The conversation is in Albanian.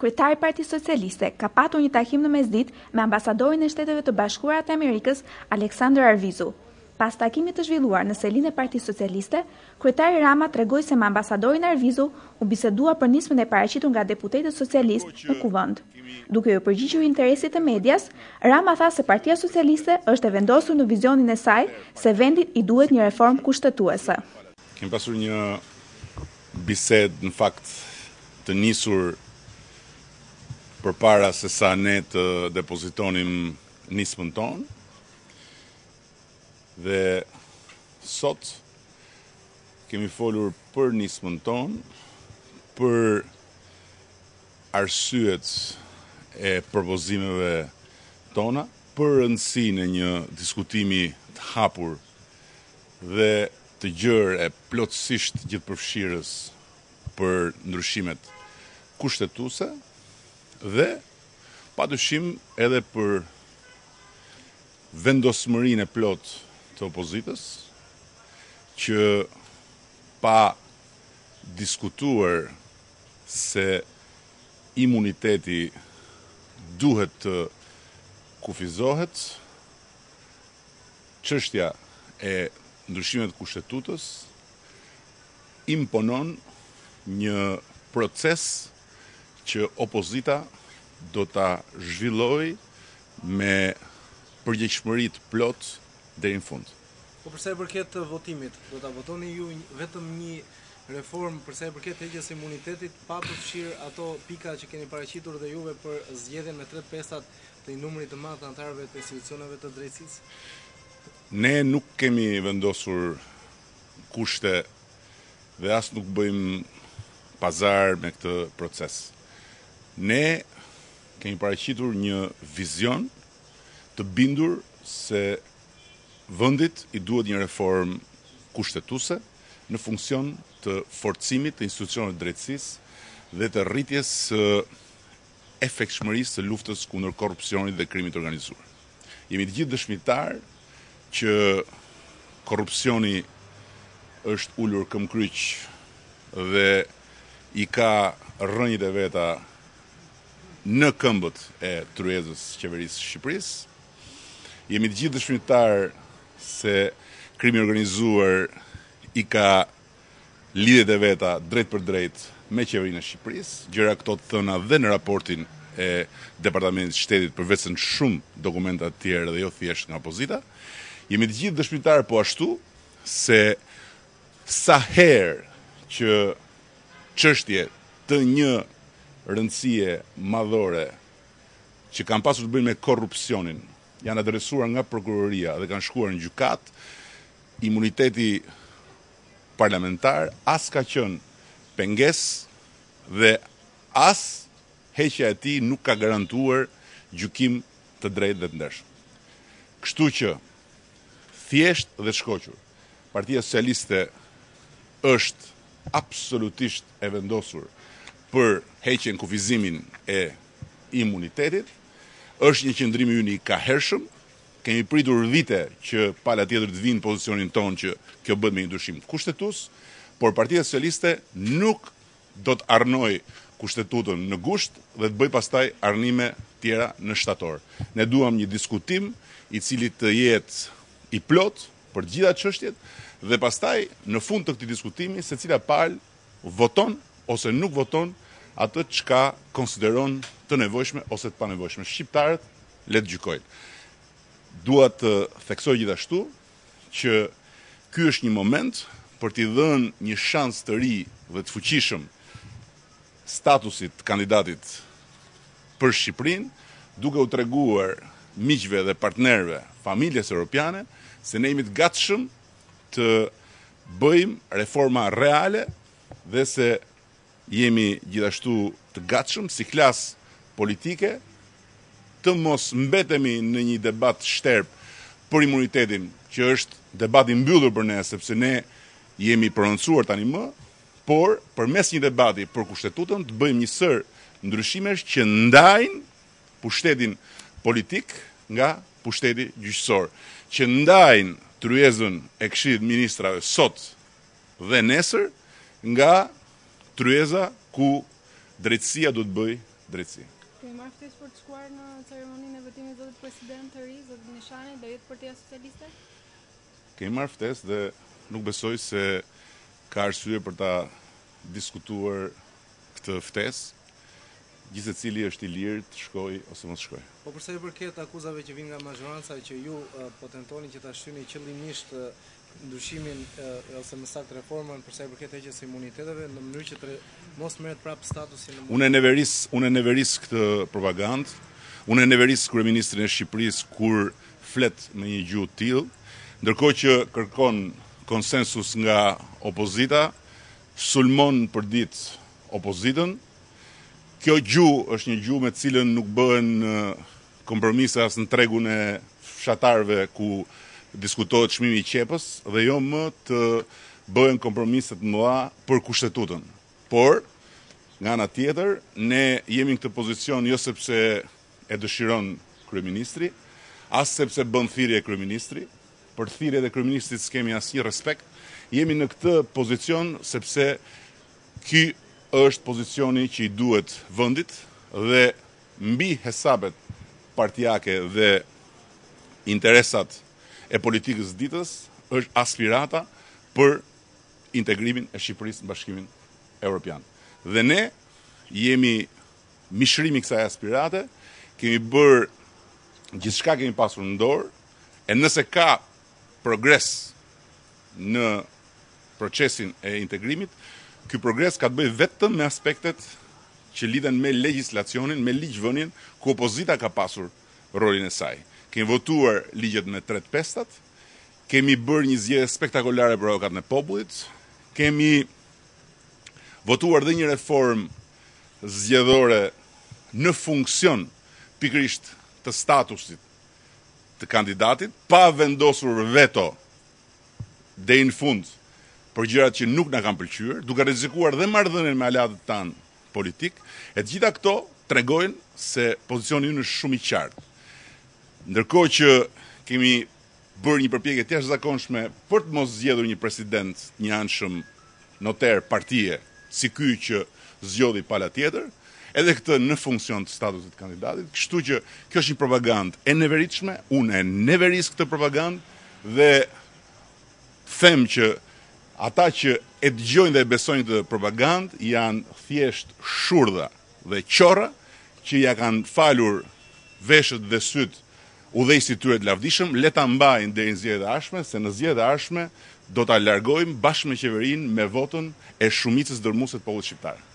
Kryetari i Partisë Socialiste ka patur një takim në mesditë me ambasadorin e Shteteve të Bashkuara të Amerikës, Aleksandër Arvizu. Pas takimit të zhvilluar në selinë e Partisë Socialiste, kryetari Rama tregoi se me ambasadorin Arvizu u bisedua për nismën e paraqitur nga deputetët socialistë në Kuvend. Duke iu përgjigjur interesit të medias, Rama tha se Partia Socialiste është e vendosur në vizionin e saj se vendit i duhet një reformë kushtetuese. Kemi pasur një bisedë në fakt të nisur përpara se sa ne të depozitonim nismën tonë dhe sot kemi folur për nismën tonë, për arsyet e propozimeve tona, për rëndësinë e një diskutimi të hapur dhe të gjerë e plotësisht gjithëpërfshirës për ndryshimet kushtetuese dhe padyshim edhe për vendosmërinë e plotë të opozitës që pa diskutuar se imuniteti duhet të kufizohet, Çështja e ndryshimeve të Kushtetutës imponon një proces që opozita do ta zhvillojë me përgjegjshmëri të plotë deri në fund. Po për sa i përket votimit, do ta votoni ju vetëm një reformë për sa i përket heqjes së imunitetit pa përfshirë ato pika që keni paraqitur dhe juve për zgjedhjen me 3/5-at të një numri të madh të anëtarëve të institucioneve të drejtësisë? Ne nuk kemi vendosur kushte dhe as nuk bëjmë pazar me këtë proces. Ne kemi paraqitur një vizion të bindur se vendit i duhet një reformë kushtetuese në funksion të forcimit të institucioneve të drejtësisë dhe të rritjes së efektshmërisë së luftës kundër korrupsionit dhe krimit të organizuar. Jemi të gjithë dëshmitarë që korrupsioni është ulur këmbëkryq dhe i ka rrënjët e veta në këmbët e tryezës së qeverisë së Shqipërisë. Jemi të gjithë dëshmitarë se krimi i organizuar i ka lidhjet e veta drejtpërdrejt me qeverinë e Shqipërisë, gjëra këto të thëna dhe në raportin e Departamentit të Shtetit përveçse në shumë dokumenta të tjerë dhe jo thjesht nga opozita. Jemi të gjithë dëshmitarë po ashtu se sa herë që çështje të një rëndësie madhore që kanë pasur të bëjnë me korrupsionin janë adresuar nga prokuroria dhe kanë shkuar në gjykatë, imuniteti parlamentar as ka qenë pengesë dhe as heqja e tij nuk ka garantuar gjykim të drejtë dhe të ndershëm. Kështu që, thjesht dhe shkoqur, Partia Socialiste është absolutisht e vendosur për heqjen kufizimin e imunitetit, është një qëndrim i yni i kahershëm, Kemi pritur vite që pala tjetër të vijë në pozicionin tonë që kjo bëhet me një ndryshim kushtetues, por Partia Socialiste nuk do të arnojë Kushtetutën në gusht dhe të bëjë pastaj arnime tjera në shtator. Ne duam një diskutim i cili të jetë i plotë për të gjitha çështjet dhe pastaj në fund të këtij diskutimi secila palë voton ose nuk voton atë çka konsideron të nevojshme ose të panevojshme. Shqiptarët le të gjykojnë. Dua të theksoj gjithashtu që ky është një moment për t'i dhënë një shans të ri dhe të fuqishëm statusit të kandidatit për Shqipërinë, duke u treguar miqve dhe partnerëve, familjes europiane, se ne jemi të gatshëm të bëjmë reforma reale dhe se Jemi gjithashtu të gatshëm si klasë politike të mos mbetemi në një debat shterp për imunitetin, që është debat i mbyllur për ne, sepse ne jemi prononcuar tani më, por përmes një debati për Kushtetutën të bëjmë një sërë ndryshimesh që ndajnë pushtetin politik nga pushteti gjyqësor, që ndajnë tryezën e Këshillit të Ministrave sot dhe nesër nga tryeza ku drejtësia do të bëjë drejtësi. Keni marrë ftesë për të shkuar në ceremoninë e betimit të zotit president të ri, zotit Nishani, do jetë Partia Socialiste? Kemi marrë ftesë dhe nuk besoj se ka arsye për ta diskutuar këtë ftesë. Gjithsecili është i lirë të shkojë ose mos shkojë. Po për sa i përket akuzave që vijnë nga mazhoranca që ju po tentoni që ta shtyni qëllimisht ndryshimin ose më saktë reformën për sa i përket heqjes së imuniteteve në mënyrë që të mos merret prapë statusi në Unë e neveris, unë e neveris këtë propagandë. Unë e neveris kryeministrin e Shqipërisë kur flet me një gjuhë të tillë, ndërkohë që kërkon konsensus nga opozita, sulmon përditë opozitën. Kjo gjuhë është një gjuhë me të cilën nuk bëhen kompromise as në tregun e fshatarëve ku diskutohet çmimi i qepës dhe jo më të bëhen kompromise të mëdha për kushtetutën. Por, nga ana tjetër, ne jemi në këtë pozicion jo sepse e dëshiron kryeministri, as sepse bën thirrje kryeministri, për thirrjet e kryeministrit s'kemi asnjë respekt, jemi në këtë pozicion sepse ky është pozicioni që i duhet vendit dhe mbi hesapet partiake dhe interesat e politikës së ditës është aspirata për integrimin e Shqipërisë në Bashkimin Evropian. Dhe ne jemi mishërimi i kësaj aspirate, kemi bërë gjithçka kemi pasur në dorë, e nëse ka progres në procesin e integrimit, ky progres ka të bëjë vetëm me aspektet që lidhen me legjislacionin, me ligjvënien, ku opozita ka pasur rolin e saj. Kemi votuar ligjet me 3 të pestat, kemi bërë një zgjedhje spektakolare për avokatin e popullit, kemi votuar dhe një reformë zgjedhore në funksion pikërisht të statusit të kandidatit, pa vendosur veto deri në fund për gjërat që nuk na kanë pëlqyer, duke rrezikuar dhe marrëdhënien me aleatët tanë politikë, e të gjitha këto tregojnë se pozicioni ynë është shumë i qartë. Ndërkohë që kemi bërë një përpjekje të jashtëzakonshme për të mos zgjedhur një president të njëanshëm noter partie si ky që zgjodhi pala tjetër, edhe këtë në funksion të statusit të kandidatit, kështu që kjo është një propagandë e neveritshme, unë e neveris këtë propagandë dhe them që ata që e dëgjojnë dhe e besojnë këtë propagandë janë thjesht shurdha dhe qorra që ia kanë falur veshët dhe sytë udhëheqësit të tyre të lavdishëm, le ta mbajnë deri në zgjedhjet e ardhshme, se në zgjedhjet e ardhshme do ta largojmë bashkë me qeverinë me votën e shumicës dërrmuese të popullit shqiptar.